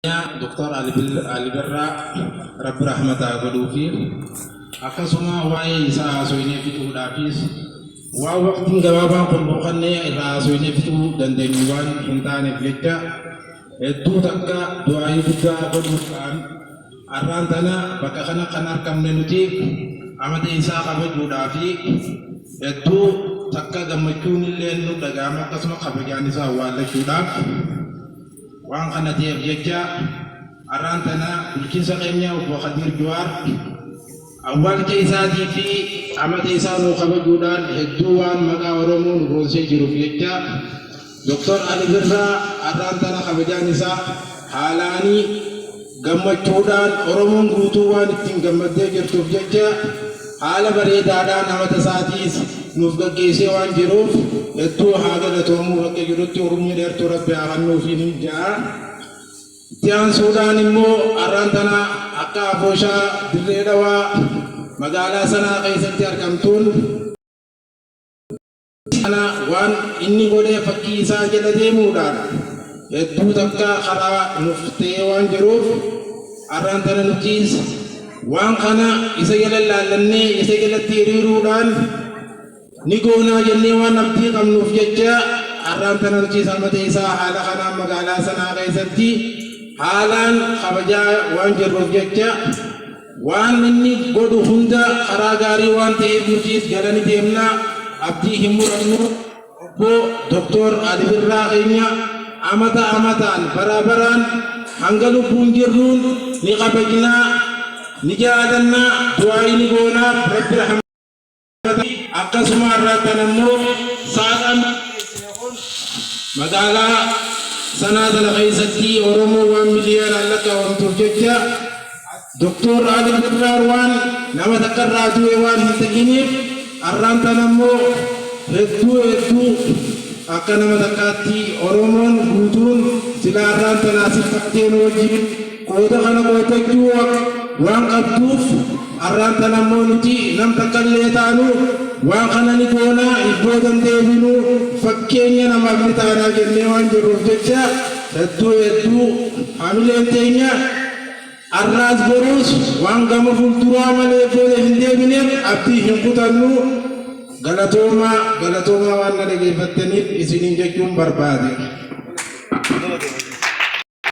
Dr. Ali Birraa Rabbi rahmata haa godhuufi. Akkasuma waa'ee isaa haasoynee fixuudhaafis waan waqtiin gabaabaan kun boqannee irraa haasoynee fixuu dandeenyu waan hin taaneef jecha hedduu takka du'aayii guddaa godhuudhaan arraan tana bakka kana kan argamne nuti amata isaa kabajuudhaafi hedduu takka gammachuun illee nu dhaga'ama, akkasuma kabajaan isaa awwaallachuudhaaf. Waan kana ta'eef jecha arraan tana bulchiinsa keenya obbo Khadiir Juwaar awwaalcha isaatii fi amata isaa nuu kabajuudhaan hedduu waan maqaa Oromoo nu boonsee jiruuf jecha Dr. Ali Birraa arraan tana kabajaan isaa haalaanii gammachuudhaan Oromoon guutuu waan ittiin gammaddee jirtuuf jecha haala bareedaadhaan amata isaatiis nuuf gaggeessee waan jiruuf hedduu haa galatoomuu, bakka jirutti urmii dheertuu Rabbi haa kennuufiin hin ja'a. Itti aansuudhaan immoo arraan tana akka afooshaa Dirree Dhawaa magaalaa sanaa keessatti argamtuun kana waan inni godhee fakkii isaa jala deemuudhaan hedduu takka karaa nuuf ta'ee waan jiruuf arraan tana nutiis waan kana isa jala laallannee isa jalatti hiriiruudhaan ni goonaa jennee waan abdii qabnuuf jecha arraan tana nutiis amata isaa haala kanaan magaalaa sanaa keessatti haalaan kabajaa waan jirruuf jecha waan inni godhu hunda karaa gaarii waan ta'eef nutiis jala ni deemna, abdii hin murannu. Obbo Doktor Ali Birraa keenya amata amataan, bara baraan, hanga lubbuun jirruun ni kabajnaa, ni jaalannaa, du'aayii ni goonaaf, Rabbi rahmata. Akkasuma irrattan ammoo saaqaan magaalaa sanaa tana keessatti Oromoo waan miliyoonaan lakkaawamtuuf jecha Doktor Ali Birraan waan nama takka irraa du'e waan hin ta'iniif arraan tana ammoo hedduu hedduu akka nama takkaatti Oromoon guutuun sila arraan tana asirratti nu wajjin qooda kana qoodachuu waan qabduuf arraan tana ammoo nuti nam takka illee taanu waan kana ni goonaa, ibboodan deebinu, fakkeenya namaaf ni taanaa jennee waan jirruuf jecha hedduu hedduu hamileen teenya arraas boruus waan gama fuulduraa malee booda hin deebineef abdii hin kutannu. Galatoomaa, galatoomaa waan na dhageeffattaniif isiniin jechuun barbaade.